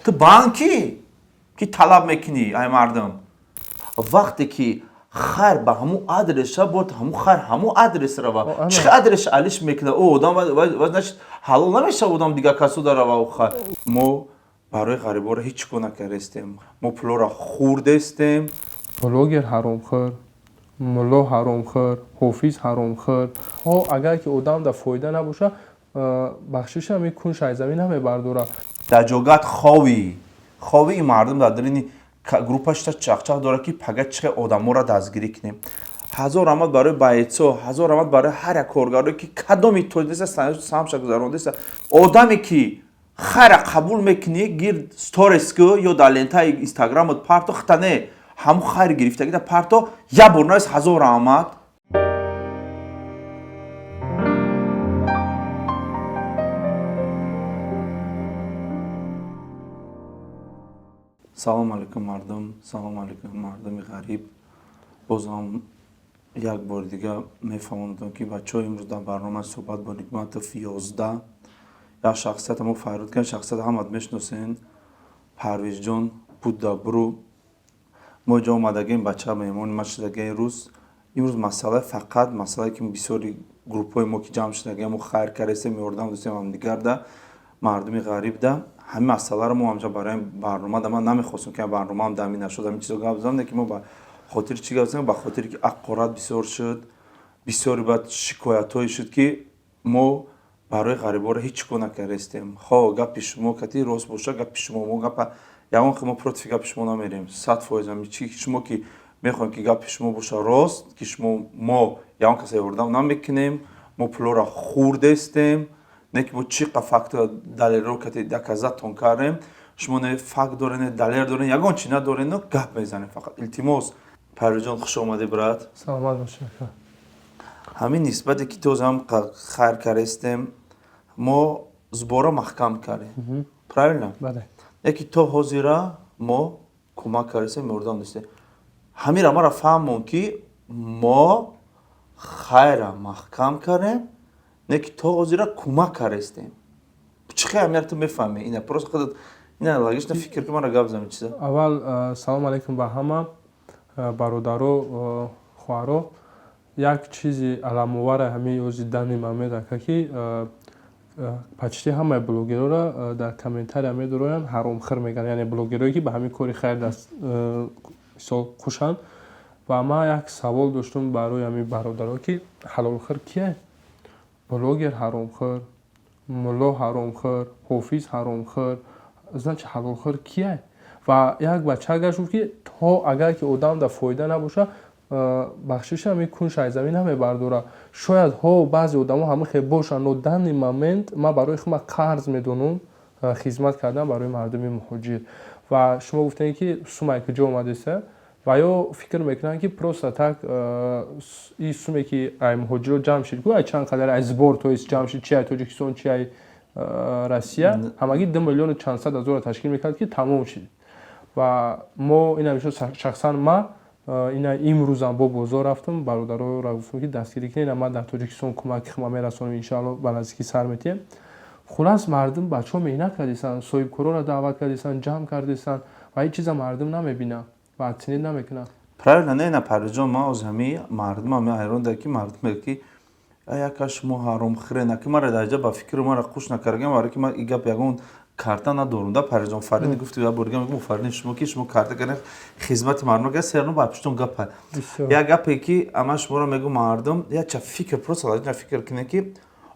Ту банкӣ ки талаб мекунӣ ай мардум. Вақте ки хайр ба ҳамун адрес ша, бояд ҳамун хайр ҳамун адрес рава. Чӣ адрес алиш мекуна? О одам значит ҳалол намешава, одам дигар касо дарава. О хайр. Мо барои ғариборо ҳеҷ чӣ кор накардастем. Мо пулоро хӯрдестем. Блогер ҳаромхӯр, мулло ҳаромхӯр, ҳофиз ҳаромхӯр. Ҳо, агар ки одам дар фоида набоша, бахшиша мекун, шайзамин намебардора. Дар ҷогат хови. Хови ин мардум дар дарини группашта чақчақ дорад, ки пага чӣ одаморо дастгирӣ кунем. Ҳазор раҳмат барои баетсо, ҳазор раҳмат барои ҳар як коргаре, ки кадоми тоҷиса самша гузарондеса. Одаме ки хайра қабул мекунӣ, гир сторис ку ё дар лентаи инстаграмот парто, хита не, ҳамун хайри гирифтагида парто, як бор навис ҳазор раҳмат. Салом алейкум, мардум, салом алейкум, мардуми ғариб. Бозам як бори дига мефаҳмонадам, ки бачаҳо, имрӯз дар барномаи суҳбат бо Нигматов 11 як шахсията мо фарёд кардем. Шахсията ҳамат мешиносен, Парвизҷон Буддабру. Мо инҷо омадагем, бача меҳмони ма шудагем. Имрӯз масъала фақат масъалае, ки бисёри группҳои мо ки ҷамъ шудагем, мо хайр кардастем, ёрдам достем ҳамдигарда, мардуми ғарибда. Ҳамин масъаларо мо ҳамҷа барои барнома да ман намехостем, ки барномаам дами нашуд, ҳамин чизо гап занам, ки мо ба хотири чӣ гап занем? Ба хотире ки аққорат бисёр шуд, бисёри баъд шикоятҳое шуд, ки мо барои ғариборо ҳеҷ чӣ кор накардастем. Хо, гапи шумо кати рост боша, гапи шумо, мо гапа ягон хел мо против гапи шумо намерем, 100%. Ҳами чи шумо ки мехоҳем, ки гапи шумо боша рост, ки шумо мо ягон каса ёрдам намекунем, мо пулоро хӯрдестем, не ки мо чӣ қа факту далелро кати доказатон кардем, шумо не факт дорен, не далел дорен, ягон чи надорен, гап мезанем фақат. Илтимос, Парвизҷон, хуш омадӣ, брат. Саломат бошед, ака. Ҳамин нисбате ки тозам хайр кардастем, мо сбора маҳкам кардем, правильно? Бале. Яки то ҳозира мо кӯмак кардастем, ёрдам дастем. Ҳамира мара фаҳмон, ки мо хайра маҳкам кардем, не ки то ҳозира кӯмак кардастем. Чӣ хел ҳамира ту мефаҳмӣ? Ина просто худат ина логично фикр ки мара гап зани чиза. Аввал салом алейкум ба ҳама бародаро, хоҳаро. Як чизи аламовара ҳамин ози дани ман ака, ки почти ҳамаи блогерора дар комментария медуроянд, ҳаромхӯр мегӯянд, яъне блогерое ки ба ҳамин кори хайр даст мисол хушанд. Ва ман як савол доштум барои ҳамин бародаро, ки ҳалолхӯр кие? Блогер ҳаромхӯр, мулло ҳаромхӯр, ҳофиз ҳаромхӯр, значит ҳалолхӯр кие? Ва як бача гашт, гуфт, ки то агар ки одам дар фоида набоша, бахшиша мекун, шайзамин намебардора. Шояд ҳо баъзе одамо ҳама хел бошанд, но данный момент ман барои худ қарз медонам хизмат кардан барои мардуми муҳоҷир. Ва шумо гуфтем, ки сумае куҷо омадеста, ва ё фикр мекунанд, ки просто так и суме ки ай муҳоҷиро ҷамъ шид, ку ай чанд қадар ай сбор, то есть ҷамъ шид, чи ай Тоҷикистон, чи ай Россия, ҳамагӣ 2 миллиону чандсад ҳазорро ташкил мекард, ки тамом шид. Ва мо ина шахсан ма ина имрӯзам бо бозор рафтам, бародароро гуфтам, ки дастгирӣ кунед, ман дар Тоҷикистон кӯмаки хума мерасонам, иншоалло ба наздикӣ сар метиҳем. Хулас, мардум, бачаҳо меҳнат кардистанд, соҳибкорора даъват кардистанд, ҷамъ кардистанд ва ҳеҷ чиза мардум намебинад ва оценить намекунад. Правильно, не, на, Парвизҷон, ман оз ҳами мардумам ҳайрон дар, ки мардум мегӯяд, ки яка шумо ҳаромхӯре, ки мара дар ҷа ба фикру мара хуш накардагам, барои ки ман и гап ягон карта надорум да. Парвизҷон, Фарини гуфти, як бор дига мегӯм, Фарини, шумо ки шумо карта кардем, хизмати мардум кард, серно ба пуштон гапа. Як гапе ки ама шуморо мегӯм, мардум, якча фикр, просто логично фикр кунед, ки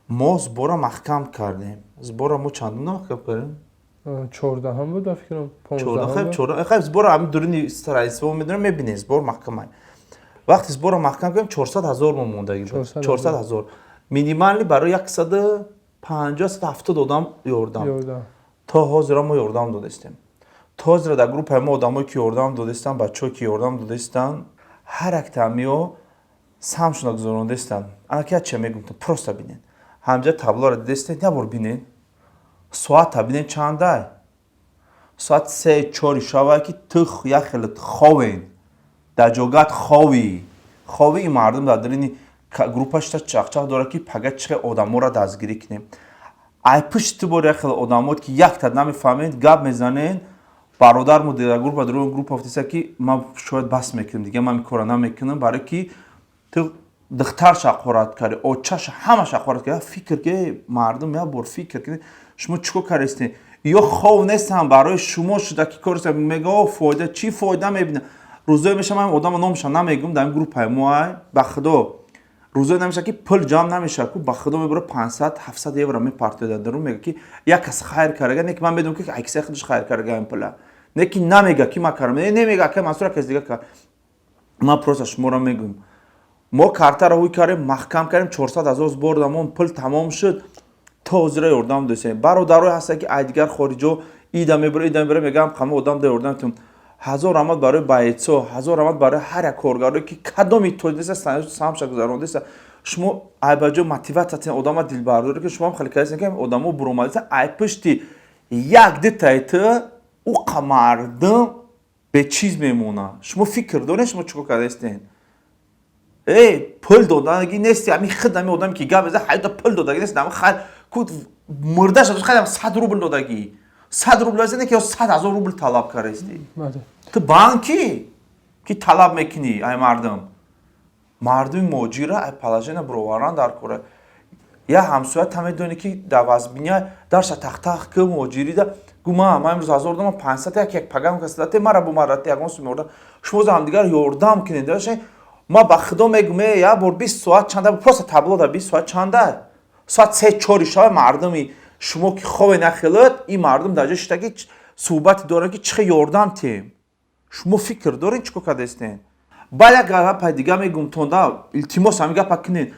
мо сбора маҳкам кардем. Сбора мо чандум маҳкам кардем? 14-ҳам буд, ба фикрам. Хай, сбора ҳамин дуруни страницао медонем, мебинем, сбор маҳкамай. Вақте сбора маҳкам кардем, 400 000 мо мондагӣ буд, 400 000 минимальный барои 150, 170 одам ёрдам. То ҳозира мо ёрдам додастем. То ҳозира дар группаи мо одамое ки ёрдам додастанд, бачаҳое ки ёрдам додастанд, ҳар як таъмиё самшона гузарондастанд. Анаки як чия мегӯм, просто бинед, ҳамҷа таблоро дидастед, як бор бинед, соата бинед, чандай соат, 3-4 шава, ки ту як хеле ховен, дар ҷогат хови. Хови ин мардум дар дарини группашта чақчақ дорад, ки пага чӣ хел одаморо дастгирӣ кунем. Ай пушти ту бор як хел одамот, ки якта намефаҳмед, гап мезанед. Бародар мо дар группа, дар группа гуфтеса, ки ман шояд бас мекунам, дига ман кора намекунам, барое ки ту духтарша ҳақорат карди, очаша, ҳамаша ҳақорат карди. Фикр ки, мардум, як бор фикр кунед, шумо чӣ кор кардастед? Ё хов нестам, барои шумо шуда ки кор мега, фоида чӣ, фоида мебинам. Рӯзое меша, ман одама номаша намегум, дар ин группаи мо ай, ба худо, рӯзое намеша, ки пул ҷамъ намеша ку, ба худо, мебара 500, 700 евро мепартояд дарун, мега, ки як кас хайр карага. Не ки ман медонам, ки аксари худаш хайр карага ин пула, не ки намега, ки ман кардам, немега, ка Мансур, кас дига кар. Ман просто шуморо мегӯм: мо картаро ҳуй кардем, маҳкам кардем, 400 ҳазор сбор дамон, пул тамом шуд, то ҳозира ёрдам достем. Бародарое ҳастанд, ки ай дигар хориҷо ида мебара, ида мебара, мегӯям, ҳама одам да ёрдам тум. Ҳазор раҳмат барои бойцо, ҳазор раҳмат барои ҳар як коргаре, ки кадоми тоҷиса самша гузарондеса. Шумо ай ба ҷо мотиватсия одама дилбардоре, ки шумоам хеле кардеса, ки одамо буромадеса. Ай пушти як дитаи ту уқа мардум бечиз мемонад. Шумо фикр доред, шумо чӣ кор кардастен? Э, пул додаги нести, ами худ ами одаме, ки гап меза, ҳаёта пул додаги нест. Ами хайр ку мурдаш хайр 100 рубл додаги, 100 рубл не, ки 100 000 рубл талаб кардасти. Ту банки, ки талаб мекунӣ ай мардум? Мардуми муҳоҷира ай положение бироваран дар кора. Я ҳамсоя та медонӣ, ки дар вазбиня дарша тахтах ки муҳоҷирида гу, ма имрӯз 1000 дам, 500, як як пагам касдате мара бо марате ягон сум ёрдам. Шумо за ҳамдигар ёрдам кунед. Ма ба худо мегум, як бор 20 соат чанда, просто табло да 20 соат чанда, соат 3-4 шава, мардуми шумо ки хобе нахелад, ин мардум дар ҷо шита, ки суҳбате доранд, ки чӣ хел ёрдам тиҳем. Шумо фикр доред, чӣ кор кардастен? Баъд як гапа дига мегум тонда, илтимос, ҳамин гапа кунед.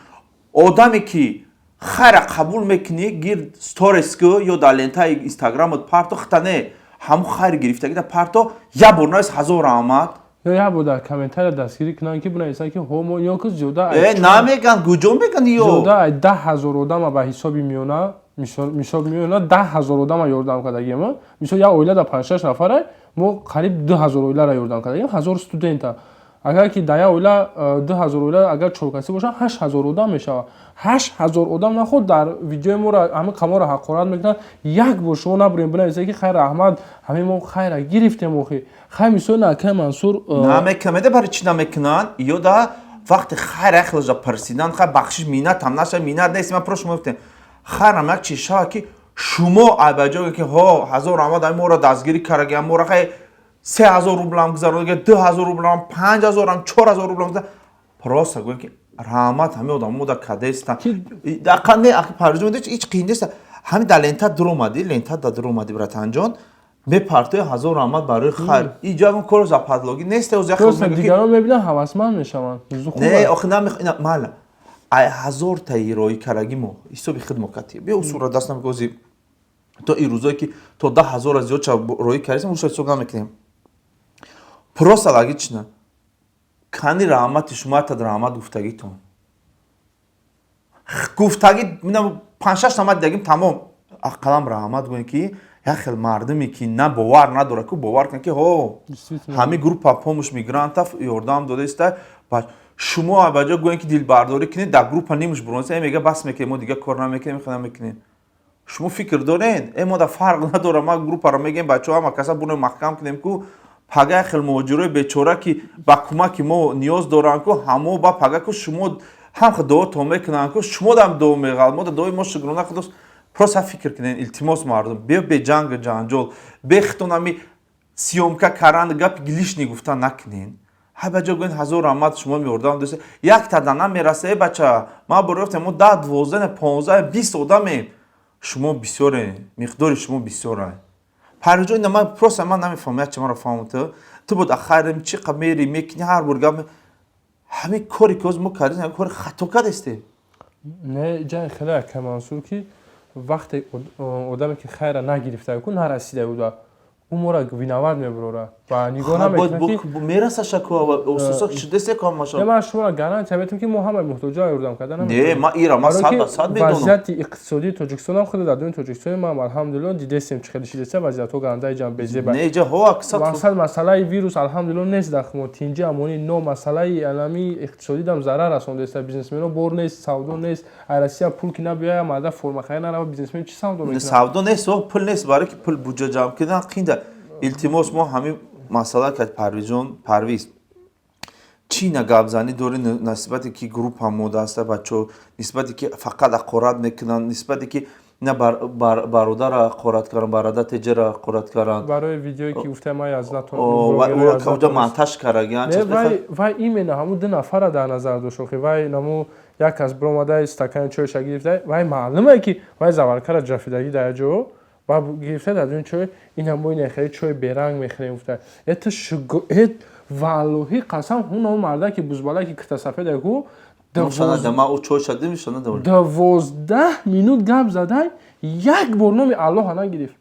Одаме ки хайра қабул мекунӣ, гир сторис ку ё дар лентаи инстаграмот парто, хита не, ҳамун хайр гирифтагида парто, як бор навис: «Ҳазор раҳмат». Ё як бор дар комментария дастгирӣ кунанд, ки бинависанд, ки ҳо мо ё ки зиёда Э, намеган, куҷо меган ё? Зиёда ай 10 000 одама ба ҳисоби миёна, мисол миёна 10 000 одама ёрдам кардагием. Мисол, як оила дар панҷшаш нафара, мо қариб 2000 оиларо ёрдам кардагием, 1000 студента. Агар ки дар як оила 2000 оила, агар чоркасӣ бошад, 8000 одам мешавад. 8000 одам наход дар видеои моро ҳамин қаморо ҳақорат мекунанд. Як бор шумо набурем бинависед, ки хайр, раҳмат, ҳамин мо хайра гирифтем. Охи хай, мисол, накай Мансур. Намекунам, меда барои чӣ намекунанд? Ё да вақти хайр яхелжа парсидан, хай, бахшиш, миннатам наша, миннат нест. Ман просто шумо гуфтем, хайрам як чиз шава, ки шумо айбаҷое, ки ҳо, ҳазор раҳмат, ами моро дастгирӣ кардаги, моро хай 3000 рублам гузаронига, 2000 рублам, 5000-ам, 4000 рублам, просто гӯем, ки раҳмат, ҳамин одамо да кадестан. Ақа не, парҷо, ҳеҷ қиин нест. Ҳамин дар лента дуромадӣ, лента да дуромадӣ, братанҷон, мепартои: «Ҳазор раҳмат барои хайр». Иҷо ягон кору западлогӣ нест. Дигарон мебинанд, ҳавасманд мешаванд. Не, охи майла, ай ҳазортаи роӣ кардаги мо ҳисоби худ мо катӣ биё усура даст намекози, то ин рӯзое ки то 10 000-а зиёд ша роӣ кардем, уша ҳисоб намекунем. Просто логично, кани раҳмати шумо, ятад раҳмат гуфтагитон, гуфтагӣ панҷшаш намат дидагим, тамом. Ақаллам раҳмат гӯем, ки як хел мардуме, ки на бовар надорад, ку бовар кунад, ки ҳо, ҳамин группа помощь мигрантов ёрдам додаиста. Шумо ба ҷо гӯем, ки дилбардорӣ кунед, дар группа нимаш буронса, э, мега, бас мекунем, мо дига кор намекунем, намекунем. Шумо фикр доред, э, мо да фарқ надорам. Ма группаро мегем, бачаҳо, ҳама каса буно маҳкам кунем ку, пага як хел муҳоҷирои бечора, ки ба кӯмаки мо ниёз доранд ку, ҳамо ба пага ку шумо ҳам дуотон мекунанд ку, шумо дам дуо меғал, мо да дуои мо шукрона худост. Просто фикр кунед, илтимос, мардум, биё бе ҷангу ҷанҷол, бе хитон ами съёмка кардан, гапи лишний гуфтан накунед. Ҳай, ба ҷо гӯед: «Ҳазор раҳмат, шумо меёрдам дӯст». Як тада намераса, э, бача, ман бор ёфтем, мо 10, 12, 15, 20 одамем, шумо бисёре, миқдори шумо бисёра. Париҷо ина ман просто ман намефаҳмам, як чи маро фаҳмам. Ту буд ахайрем, чӣ қа мери мекунӣ, ҳар бор гап, ҳамин коре ки ҳозир мо кардем, ҳамин кори хато кардестем. Не, ҷай хеле, ака Мансур, ки вақте одаме ки хайра нагирифта ку нарасида буда. Ӯ моро виноват мебурора ва нигоҳ намекунад ки мераса шаку шудесе. Ман шуморо гарантия метам, ки мо ҳамаи муҳтоҷоро ёрдам карда. Не, ма ира ма 100% медонам. Вазъияти иқтисодии тоҷикистонам худ дар дуни Тоҷикистони ман, алҳамдулилло, дидесем, чӣ хеле шидеса вазъиятҳо гандаи ҷам безеба. Не, ҷа ҳо аксар. Мақсад, масъалаи вирус, алҳамдулилло, нест дар мо, тинҷи, амонӣ, но масъалаи алами иқтисодӣ дам зарар расондааста. Бизнесмено бор нест, савдо нест, ай Россия пул ки набиёя, марда формахарӣ нарава, бизнесмен чӣ савдо мекунад? Савдо нест, пул нест, барои ки пул буҷа ҷамъ кардан қинда. Илтимос, мо ҳамин масъала кард Парвизҷон. Парвиз, чӣ на гапзанӣ дорӣ нисбате ки группа мода аста, бачаҳо нисбате ки фақат ҳақорат мекунанд, нисбате ки на бародара ҳақорат каранд, бародар теҷара ҳақорат каранд? Барои видеое ки гуфтам, ман аз Ура монтаж карагиан. Вай именно ҳамун ду нафара дар назар дошт. Охи, вай наму як кас биромада, стакани чойша гирифта, вай маълуме ки вай заваркара ҷафидагӣ дар ҷо ва гирифта, дар ин чой, ина мо ина хеле чой беранг мехӯрем, гуфта. Это шуго, э, валлоҳи қасам, ҳуна марда ки бузбала ки киртасафеда ку. 12 минут гап задай, як бор номи Аллоҳа нагирифт.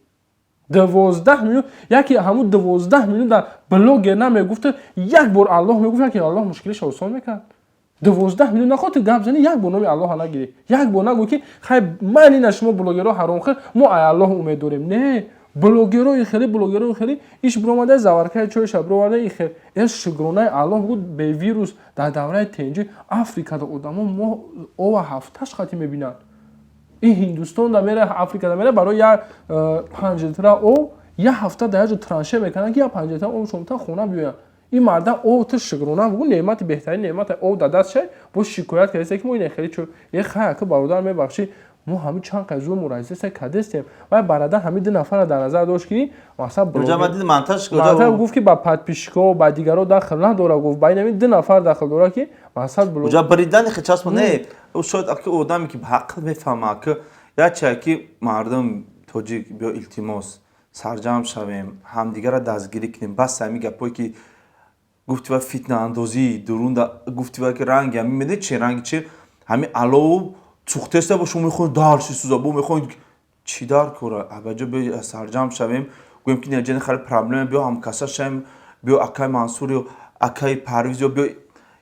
12 минут яке ҳамун 12 минут дар блогер намегуфта, як бор Аллоҳ мегуфт, яке Аллоҳ мушкилиша осон мекард. 12 минут нахоти гап зани, як бор номи Аллоҳа нагирӣ, як бор нагӯ ки хай, ман ина шумо блогерҳо ҳаромхӯр, мо ай Аллоҳ умед дорем. Не, блогерои хеле, блогерои хеле иш биромада, заваркаи чойша бироварда, и хел э шукронаи Аллоҳ буд. Бе вирус дар давраи тенҷи Африкада одамо мо ова ҳафташ хати мебинанд. Ин Ҳиндустонда мера, Африкада мера, барои як 5 литра об як ҳафта дар як ҷо транше мекунанд, ки як 5 литра об шомта хона биёянд. Ин марда об, ту шукрона бугу, неъмати, беҳтарин неъмат об дар даст шай, бо шикоят кардеста, ки мо ина хеле чой е. Хай, ака, бародар, мебахшӣ, мо ҳамин чанд қай зур мураҷиса кардестем. Вай бародар ҳамин ду нафарро дар назар дошт, ки масалан гуфт, ки ба подписчикҳо, ба дигарро дахл надора, гуфт, ба ин ҳамин ду нафар дахл дора, ки масалан Бридани часма не, шояд аки одаме ки ҳаққ мефаҳма, ки як чия ки мардум тоҷик, биё, илтимос, сарҷамъ шавем, ҳамдигарро дастгирӣ кунем. Бас ҳамин гапое ки гуфти, ва фитнаандозӣ дурунда гуфти, ва ки ранги ҳамин медонӣ чи ранги, чи ҳамин алову сӯхтеста бо шумо мехоҳед дарши сӯза, бо мехоҳед чӣ дар кора. Абаҷо биё, сарҷамъ шавем, гӯем ки неҷани хеле проблема, биё ҳамкаса шавем, биё акай Мансур ё акай Парвиз ё биё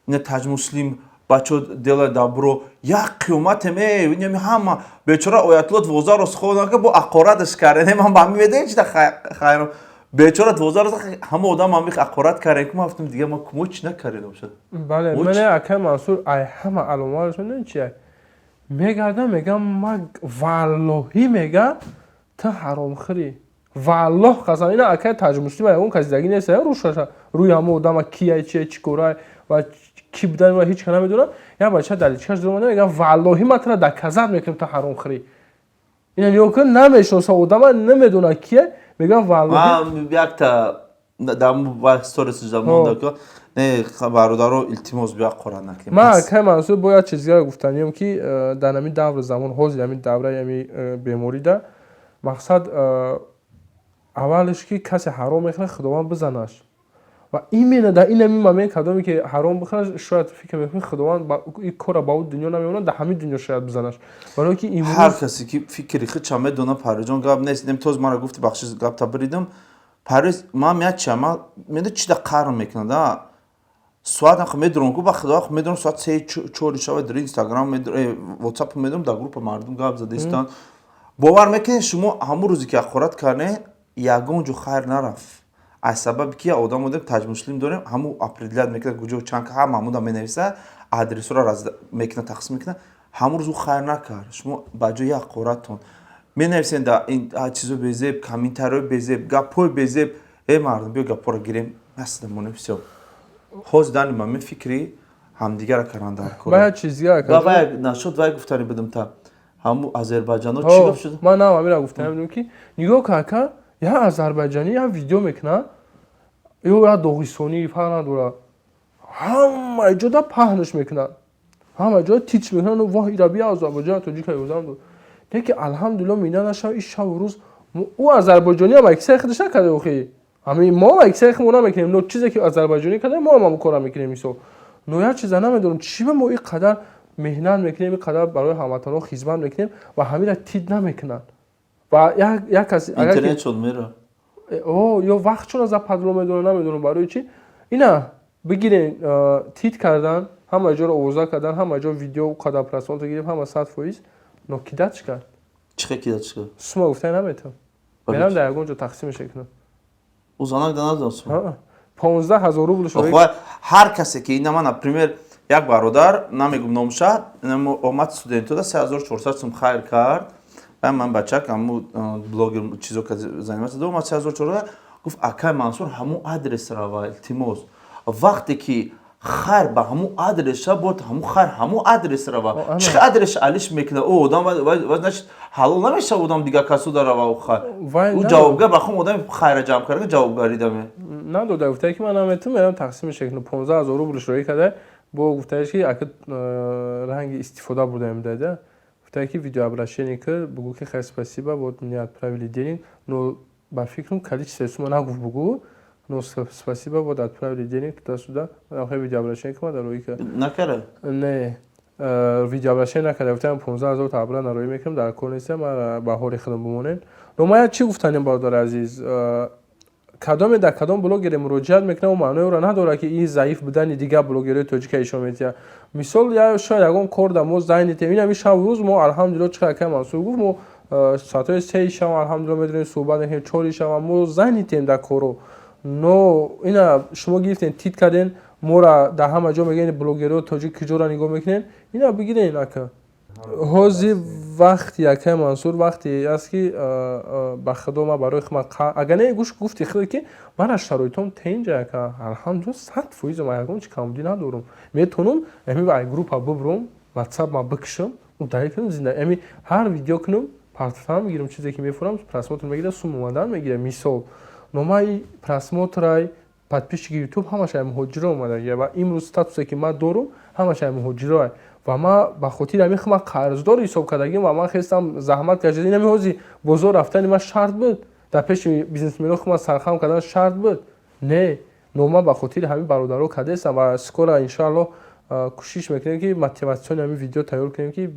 ина Таҷмуслим, бачо, дела добро, як қиёматем. Э, ҳама бечора оятулло 12 рӯз хоб бо ҳақораташ кардем. Ман ба ҳамин медонӣ чи хайрон, бечора 12 рӯз ҳама одам ҳами ҳақорат кардем, ки ман гуфтам, дига ма мо чӣ накардем шад. Бале, мане акай Мансур ай ҳама аломаташ медонӣ чи мегардам, мегам, ма валлоҳӣ мегам, ту ҳаромхӯрӣ, валлоҳ қасам. Ина акай Таҷмуслим ягон каси дагӣ нест, рӯшаша рӯи ҳама одама кияй, чия, чӣ корай ва кӣ будан ва ҳеҷ ка намедонам. Як бача дар личкаш дуромада, мегам, валлоҳӣ, ман тура доказать мекунам, ту ҳаромхӯрӣ. Ина нигоҳ кун, намешноса одама, намедона кия, мегам, валлоҳӣ. Якта дар сторис монда. Не, бародаро, илтимос, биё ҳақорат накунем. Ман, акай Мансур, бояд чиз дигар гуфтаниём, ки дар ҳамин даври замон, ҳозир ҳамин давраи ҳами беморида, мақсад, аввалеш ки касе ҳаром мехӯрад, Худованд бизанаш. Ва именно дар ин ҳамин момент кадоме ки ҳаром бихӯрад, шояд фикр мекунӣ, Худованд ин корро ба ӯ дунё намемонад, дар ҳамин дунё шояд бизанаш, барое ки имрӯз Ҳар касе ки фикри худша медона, Парвизҷон, гап нест. Тоз мара гуфти, бахши, гапта биридам, Парвиз. Ман як чия, ман медон чи да қарм мекунад, соат ах медурам ку, ба худо медурам, соат се чори шава дар Инстаграм, Ватсап медурам, дар группа мардум гап задистанд. Бовар мекунед шумо, ҳамун рӯзе ки ҳақорат кардем, ягон ҷо хайр нарафт, аз сабаби ки одам одем Таҷмуслим дорем, ҳамун определять мекунад куҷо чанд, ҳама ҳамуда менависа, адресҳоро мекунад, тақсим мекунад. Ҳамун рӯз ӯ хайр накард. Шумо ба ҷои ҳақоратон менависед да ин чизо безеб, комментариҳои безеб, гапҳои безеб. Э, мардум, биё гапҳоро гирем, насидамонем, всё. Ҳозир дани ман фикри ҳамдигара кардан дар кор. Ба як чиз дигар. Нашуд, вай гуфтани будам, та ҳамун азербайҷано чӣ гап шуд? Ман нам ҳамира гуфтанем, ки нигоҳ кун, ака, як азарбайҷанӣ як видео мекунад ё як доғистонӣ, фарқ надорад, ҳама ҷода паҳнш мекунад, ҳама ҷода тич мекунад: воҳ, ира бия, Азарбайҷан тоҷика ёзам дод. Не ки, алҳамдулилло, мина нашав, ин шабу рӯз ӯ азарбайҷониам аксари худаш накарда. Охи, ҳамин мо аксари худ мо намекунем, но чизе ки азарбайҷонӣ карда, мо ҳам ҳамон кора мекунем. Мисол, но як чиза намедонам, чӣ ба мо ин қадар меҳнат мекунем, ин қадар барои ҳамватанҳо хизмат мекунем ва ҳамира тид намекунанд ва як кас Интернет шуд мера. Ё вақтшона западло медонам, намедонам барои чӣ. Ина бигирен, тит кардан, ҳама ҷоро овоза кардан, ҳама ҷо видео қадар просмотр гирифт, ҳама 100%, но кидать кард. Чӣ кидать кард? Сума гуфта, наметавон, мерам дар ягон ҷо тақсим мешакунам. Ӯ занак да надод сум? 15 000 рубл. Ҳар касе ки ина ман, например, як бародар, намегум номша, омад, студентода 3400 сум хайр кард. Ман бачак ҳаму блогер чизо заниматься, омад, 3400 гуфт: «Акай Мансур, ҳамун адрес рава, илтимос». Вақте ки хайр ба ҳамун адрес ша, бояд ҳамун хайр ҳамун адрес рава. Чӣ адрес алиш мекунад ӯ одам? Значит, ҳалол намешава одам дигар касу да рава. Ӯ хайр, ӯ ҷавобгар ба хум одами хайра ҷамъ карда, ҷавобгарида ме. Надода, гуфта ки ман наметавонам, мерам тақсим мешакунам. 15 000 рубл шроӣ карда, бо гуфтаеш ки ака ранги истифода бурдаем дада. Гуфта ки видеообращение ки бугӯ ки хай, спасибо, вот мне отправили денег, но ба фикрам, количество сума нагуфт, бугӯ, но спасибо, вот отправили денег туда-сюда. Хай, видеообращение ки ма роӣ кард. Накарда? Не, видеообращение накарда. Гуфтам, 15 000 та обратно роӣ мекунам, дар кор нестам, ба ҳоли худам бимонем. Но ма чӣ гуфтанем, бародари азиз, кадоме дар кадом блогере муроҷиат мекунам, маънои ӯро надорад, ки ин заиф будани дигар блогерҳои тоҷика ишон метиҳад. Мисол, шояд ягон кор дар мо занятем. Ин ҳами шабу рӯз мо, алҳамдулилло, чӣ қадар Мансур гуфт, мо соатҳои 3-и шаб, алҳамдулилло, медонем, суҳбат мекунем, 4-и шаб мо занятем дар коро. Но ина шумо гирифтен, тит карден мора, дар ҳама ҷо мегӯен, блогерҳои тоҷик куҷоро нигоҳ мекунен. Ина бигирен, ака, ҳозир вақти акай Мансур вақте аст, ки ба худо ман барои худ агар не гӯш гуфти худ ки ман аз шароитом тенҷа, ака, алҳамдулилла, 100%, ман ягон чи камбудӣ надорам. Метавонам ами ай группа бубурам, ватсап ма бикушам, удалить кунам, зинда ами ҳар видео кунам, партофтан мегирам, чизе ки мефурам, просмотр мегирам, сум омадан мегирам, мисол. Но ман просмотрай, подписчики ютуб ҳамаш ай муҳоҷиро омадагия ва имрӯз статусе ки ман дорум, ҳамаш ай муҳоҷироа. Ва ман ба хотири ҳамин худ ман қарздор ҳисоб кардагим ва ман хестам, заҳмат кашидам. Инами ҳозир бозор рафтани ман шарт буд? Дар пеши бизнесменҳо худ ман сархам кардан шарт буд? Не, но ман ба хотири ҳамин бародаро кардастам ва скоро, иншоалло, кӯшиш мекунем, ки мотивационный ҳамин видео тайёр кунем, ки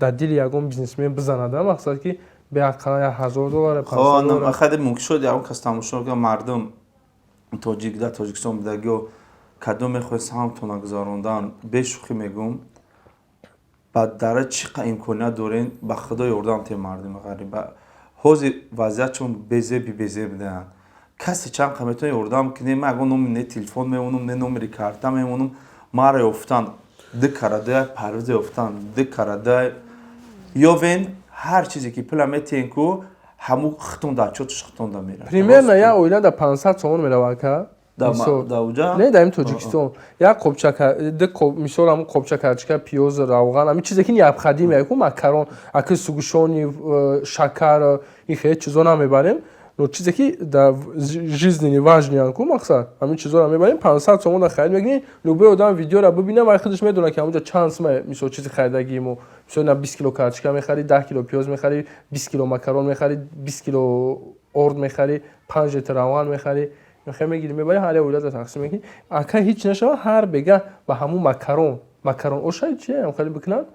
дар дили ягон бизнесмен бизанада, мақсад ки беақаллан 1000 доллар. Хаде мумкин шуд, ягон кас тамошо кунад, мардум тоҷик дар Тоҷикистон будагиё, кадом мехоҳед саҳмтона гузарондан, бешӯхӣ мегӯм, ба дара чӣ қа имконият дорен, ба худо ёрдам те мардуми ғариб. Ҳозир вазъият чун безеби безеб даанд, касе чанд қа метавонад ёрдам кунем. Ман ягон номи не телефон мемонам, не номери карта мемонам. Мара ёфтан ду карадай, Парвиза ёфтан ду карадай ёвен. Ҳар чизе ки пула метиҳен ку, ҳаму хитон дар чотш хитон да мерад. Примерно як оила да 500 сомон мерава, ака. Не, дар ин Тоҷикистон як қобча, ду, мисол, ҳамун қобча карчика, пиёз, равған, ҳамин чизе ки необходимый ку, макарон, аки, сгущёнка, шакар, ин хеле чизо намебарем, но чизе ки дар жизненно важныян ку, мақсад, ҳамин чизоро мебарем, 500 сомон харид мекунем. Любой одам видеоро бибинам, вай худаш медонад, ки ҳамунҷо чанд сума, мисол, чизи харидагии мо. Мисол, на 20 кило карчика мехарӣ, 10 кило пиёз мехарӣ, 20 кило макарон мехарӣ, 20 кило орд мехарӣ, 5 литр равған мехарӣ, мехоҳӣ, мегирӣ, мебарӣ, ҳар як оилада тақсим мекунӣ. Ака, ҳеҷ нашава, ҳар бега ба ҳамун макарон ошай чи хеле бикунанд,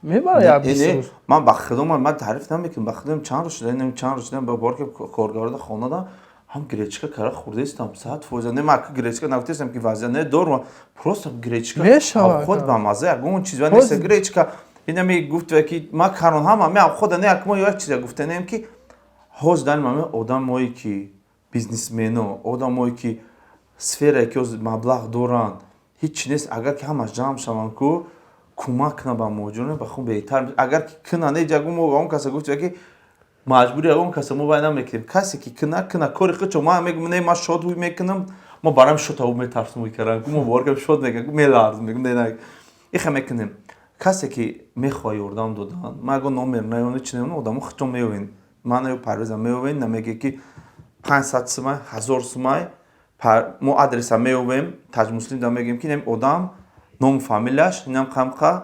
мебара як 20 рӯз. Ман ба худо, ман таъриф намекунам, ба худо, чанд рӯз шуда, чанд рӯз шуда, ба бор ки коргарода хонада ҳам гречка кара хӯрдаистам, 100%. Не, ман гречка нагуфтаистам, ки вазъият не дорум, просто гречка Мешавад. Худ ба мазза ягон чиз нест гречка. Инами гуфт ки макарон ҳама ме худа не, як мо як чиза гуфтанем, ки ҳозир дар маме одамое ки бизнесмено, одамое ки сферае ки ҳозир маблағ доранд, ҳеҷ чи нест, агар ки ҳамаш ҷамъ шаванд ку, кӯмак кунанд ба муҳоҷирон, ба хун беҳтар. Агар ки кунанд, ҳеҷ ягон мо он каса гуфт, ки маҷбури ягон каса мо вай намекунем. Касе ки куна, куна кори худшо. Ман мегӯм, не, ман шод ҳуй мекунам, мо барам шота метарсум, ҳуй кардан мо бовар шод мекунам, меларзм, мегӯм, не, не, иха мекунем. Касе ки мехоҳад ёрдам додан, ман ягон номер наёну чи наёну, одамо худшон меёвен, ман ё Парвеза меёвен, намеге ки 500 сумай, 1000 сумай, мо адреса меёвем, Таҷмуслим да мегӯем, ки инам одам ному фамилияш инам қамқа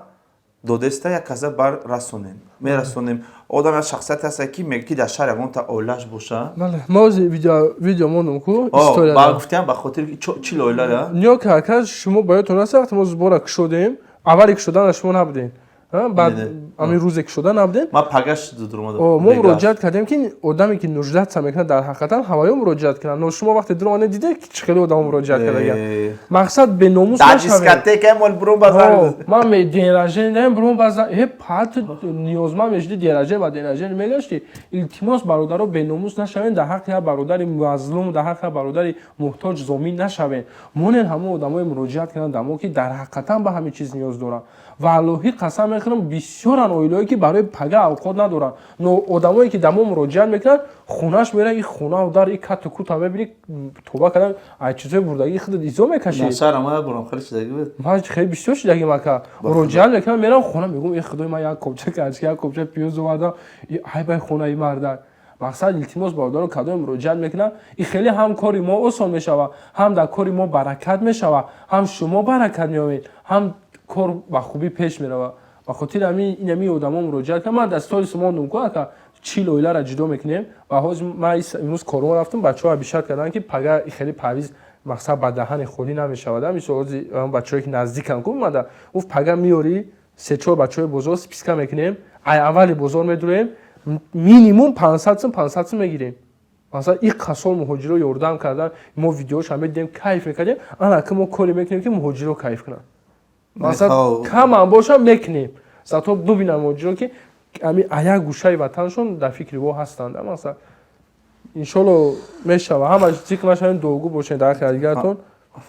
додеста, як каса бар расонем, мерасонем. Одам як шахсияте ҳаста, ки мега, ки дар шаҳр ягонта оилааш боша. Бале, мо ози видео мондум ку история. Ба гуфтиам, ба хотири 40 оилара. Ниё ки, ака, шумо ба ёдтон раст, вақте мо сбора кушодем, аввали кушодана шумо набудем. Баъд ҳамин рӯзе ки шуда набудем. Мо муроҷиат кардем, ки одаме, ки нуждаться мекунад, дар ҳақиқатан ҳаваё муроҷиат кунад. Но шумо вақте дуромадем, дидед, ки чӣ хеле одамо муроҷиат кардагианд. Мақсад, беномус нашавем. Ман день рождения буром база э пат ниёзманд мешуди, день рождения ба день рождения мегашти. Илтимос, бародаро, беномус нашавем, дар ҳаққи як бародари мазлум, дар ҳаққи як бародари муҳтоҷ зомин нашавем. Монен ҳамон одамое муроҷиат кунанд дамо, ки дар ҳақиқатан ба ҳамин чиз ниёз доранд. Валлоҳӣ, қасам мехӯрам, бисёран оилаое, ки барои пага авқот надоранд, но одамое, ки дамо муроҷиат мекунанд, хонаш меран, и хонау дар и кату кута мебинӣ, тоба кардан, ай чизои бурдагӣ худат изо мекашӣ. Ман хеле бисёр шидагим, ака. Муроҷиат мекунам, мерам хона, мегӯм: «Э, худои ман, як копча качка, як копча пиёз овардам, ай бай хонаи мардак». Мақсад, илтимос, бародаро, кадоме муроҷиат мекунанд, и хеле ҳам кори мо осон мешавад, ҳам дар кори мо баракат мешавад, ҳам шумо баракат меёбед, ҳам кор ба хубӣ пеш меравад. Ба хотири ҳамин инами одамо муроҷиат кардам. Ман дар сторис мондум ку, ака, 40 оилара ҷудо мекунем. Ва ҳозир ман имрӯз корвон рафтам, бачаҳо обещать карданд, ки пага хеле парвиз, мақсад, ба даҳани холӣ намешавад. Мисол, ҳозир бачаҳое, ки наздикам ку омада, гуфт: «Пага меёрӣ се-чор бачаҳои бозор, списка мекунем, ай аввали бозор медуроем, минимум 500 сум, 500 сум мегирем». Масалан, иққа сол муҳоҷиро ёрдам кардан, мо видеоша медидем, кайф мекардем. Ана ки мо коре мекунем, ки муҳоҷиро кайф кунанд. Масалан, камам боша, мекунем, зато бубинам муҳоҷиро, ки ами аяк гӯшаи ватаншон дар фикри во ҳастанд. Масалан, иншолло, мешава. Ҳама зикр нашавем, дуогӯ бошед дар ҳаққи якдигаратон.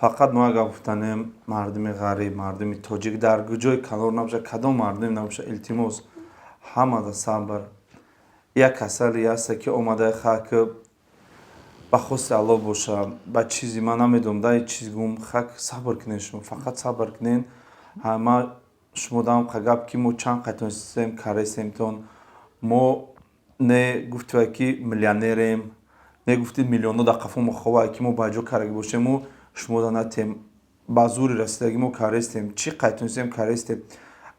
Фақат мо агар гуфтанем, мардуми ғариб, мардуми тоҷик дар куҷои канор набошад, кадом мардуме набошад, илтимос, ҳамада сабр. Як касале ҳаста, ки омадаи хак, ба хости Аллоҳ боша, ба чизи ман намедонам, дай чиз гум хак. Сабр кунед, шумо фақат сабр кунед. Ма шумо дам гап, ки мо чанд қайтонистем, каресемтон. Мо не гуфтива, ки миллионерем, не гуфти миллионҳо дар қафо мо хова, ки мо ба ҷо кардаги бошему шумо да натем. Ба зури расидаги мо карестем, чӣ қайтонистем, карестем,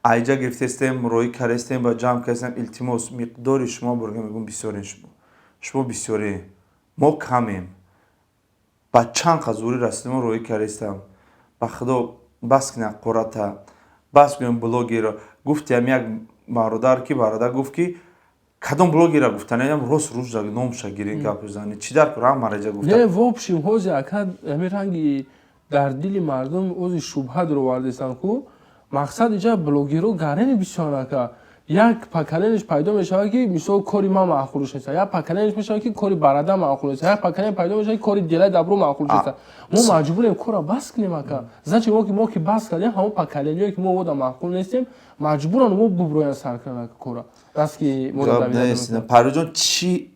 айҷа гирифтестем, роҳӣ карестем, ба ҷамъ кардестем. Илтимос, миқдори шумо бурга мегӯм, бисёрем, шумо бисёрем, мо камем. Ба чанд қа зурӣ расидемо, роҳӣ карестам. Ба худо, бас кунед ҳақората, бас кунед. Блогеро гуфтиам, як бародар, ки бародар гуфт, ки кадом блогера гуфтанам, рост рӯз номша гирин, гап зани, чӣ дар кор ҳамараҷа гуфта. Не, в общем, ҳози, ака, ҳамин ранги дар дили мардум ози шубҳа дуровардестанд ку. Мақсад, иҷа блогерро гарени бисёр, ака. Як поколениш пайдо мешавад, ки мисол кори ман маъқулш нест, як поколениш мешавад, ки кори барада маъқул нест, як поколение пайдо мешавад, ки кори делаи добро маъқулш нест. Мо маҷбурем корро бас кунем, ака. Значит, мо ки бас кардем, ҳамон поколениҳое, ки мо ода маъқул нестем, маҷбуран мо буброян сар кунан, ака, кора даст ки мо. Парвизҷон, чӣ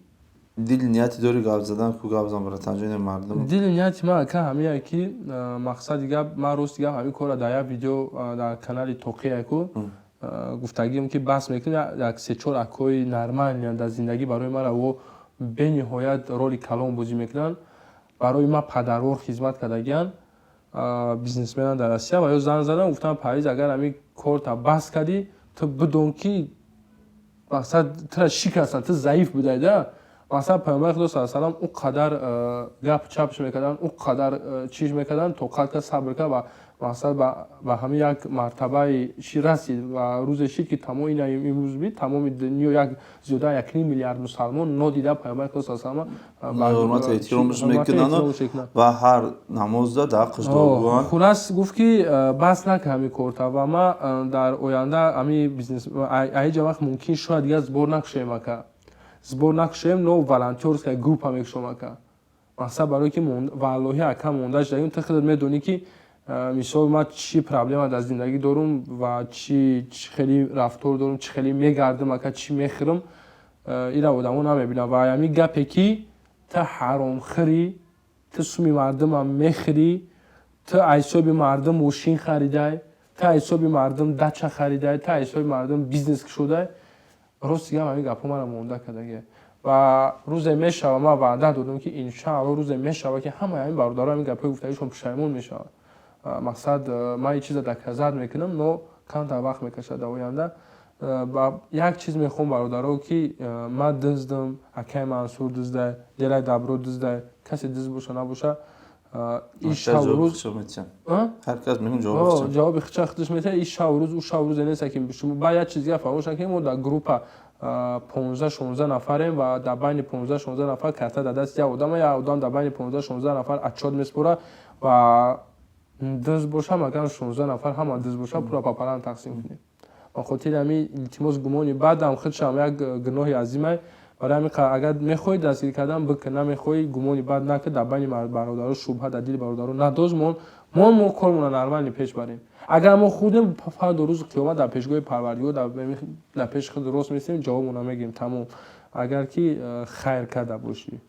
дили нияти дори гап задан ку? Гап зан, братанҷони мардум. Дили нияти ман, ака, ҳамия, ки мақсади гап, ман рости гап, ҳамин корро дар як видео дар канали Тоқия ку гуфтагием, ки бас мекунем. Як се-чор акои нормальный дар зиндагӣ барои мара во бениҳоят роли калон бозӣ мекунанд, барои ман падарвор хизмат кардагиянд, бизнесменанд дар Россия. Ва ё занг задам, гуфтам: «Парвиз, агар ҳамин корта бас кардӣ, ту бидон, ки мақсад тура шикастанд, ту заиф будай да». Масалан, Паёмбари Худо са салам ӯ қадар гап чапш мекарданд, ӯ қадар чиз мекарданд, тоқат кард, сабр кард ва мақсад ба ҳамин як мартабаи чӣ расид. Ва рӯзе шид, ки тамоми ина имрӯз бид, тамоми дунё, як зиёда 1,5 миллиард мусалмон нодида Паёмбари Худо са салама ҳурмату эҳтиромаш мекунанд ва ҳар намозда дар ҳаққаш дуо. Хулас, гуфт, ки бас накар ҳамин корта. Ва ма дар оянда ҳамин бизнес аиҷа вақт мумкин шояд дигар сбор накушоем, ака, сбор накушоем, но волонтёрская группа мекушом, ака. Мақсад, барое ки валлоҳи, ака, монда шудагим. Ту худат медонӣ, ки мисол ман чӣ проблема дар зиндагӣ дорум ва чӣ хеле рафтор дорум, чӣ хеле мегардам, ака, чӣ мехӯрам, ира одамо намебинам. Ва ҳамин гапе, ки ту ҳаромхӯрӣ, ту суми мардумам мехӯрӣ, ту ҳисоби мардум мошин харидай, ту ҳисоби мардум дача харидай, ту ҳисоби мардум бизнес кушодай. Рости гап, ҳамин гапҳо мара монда кардагия. Ва рӯзе мешава, ман ваъда додам, ки иншаалло, рӯзе мешава, ки ҳамаи ҳамин бародаро ҳамин гапҳои гуфтагишон пушаймон мешаванд. Мақсад, ман ин чиза доказать мекунам, но камтар вақт мекашад дар оянда. Як чиз мехоҳам, бародаро, ки ман дуздам, акаи Мансур дуздай, Делаи Добро дуздай, касе дузд боша набоша. Ин шабу рӯз ҷавоби хича худаш метиҳад. Ин шабу рӯз, ӯ шабу рӯзе нест, ки шумо ба як чиз дига фаромӯш накунед. Мо дар группа 15-16 нафарем ва дар байни 15-16 нафар карта дар дасти як одам, як одам дар байни 15-16 нафар отчёт месупорад ва дузд бошам, агар 16 нафар ҳама дузд боша, пура пополам тақсим кунем. Ба хотири ҳамин, илтимос, гумони бадам худшам як гуноҳи азимай. Барои ҳамин, агар мехоҳӣ дастгирӣ кардан, бикун, намехоҳӣ, гумони бад накун, дар байни бародаро шубҳа дар дили бародаро надоз. Мон, мо кормона нормально пеш барем. Агар мо хӯрдем, фардо рӯзи қиёмат дар пешгоҳи Парвардигор, дар пеши худ рост месем, ҷавобмона мегирем, тамом. Агар ки хайр карда бошӣ.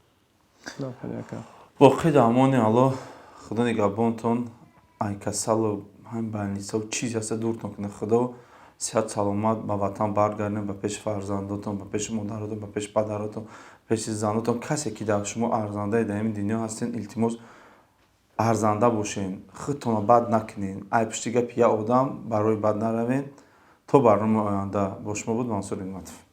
Боқӣ дар амони Аллоҳ. Худо нигаҳбонтон. Ай касалу ҳам больница у чизе ҳаста, дуртон кунад Худо. Сиҳат, саломат ба ватан баргардем, ба пеши фарзандотон, ба пеши модаротон, ба пеши падаротон, пеши занотон, касе ки дар шумо арзандаи дар ин дунё ҳастен. Илтимос, арзанда бошен, худтонро бад накунен, ай пушти гапи як одам барои бад наравен. То барномаи оянда бо шумо буд Мансур Нигматов.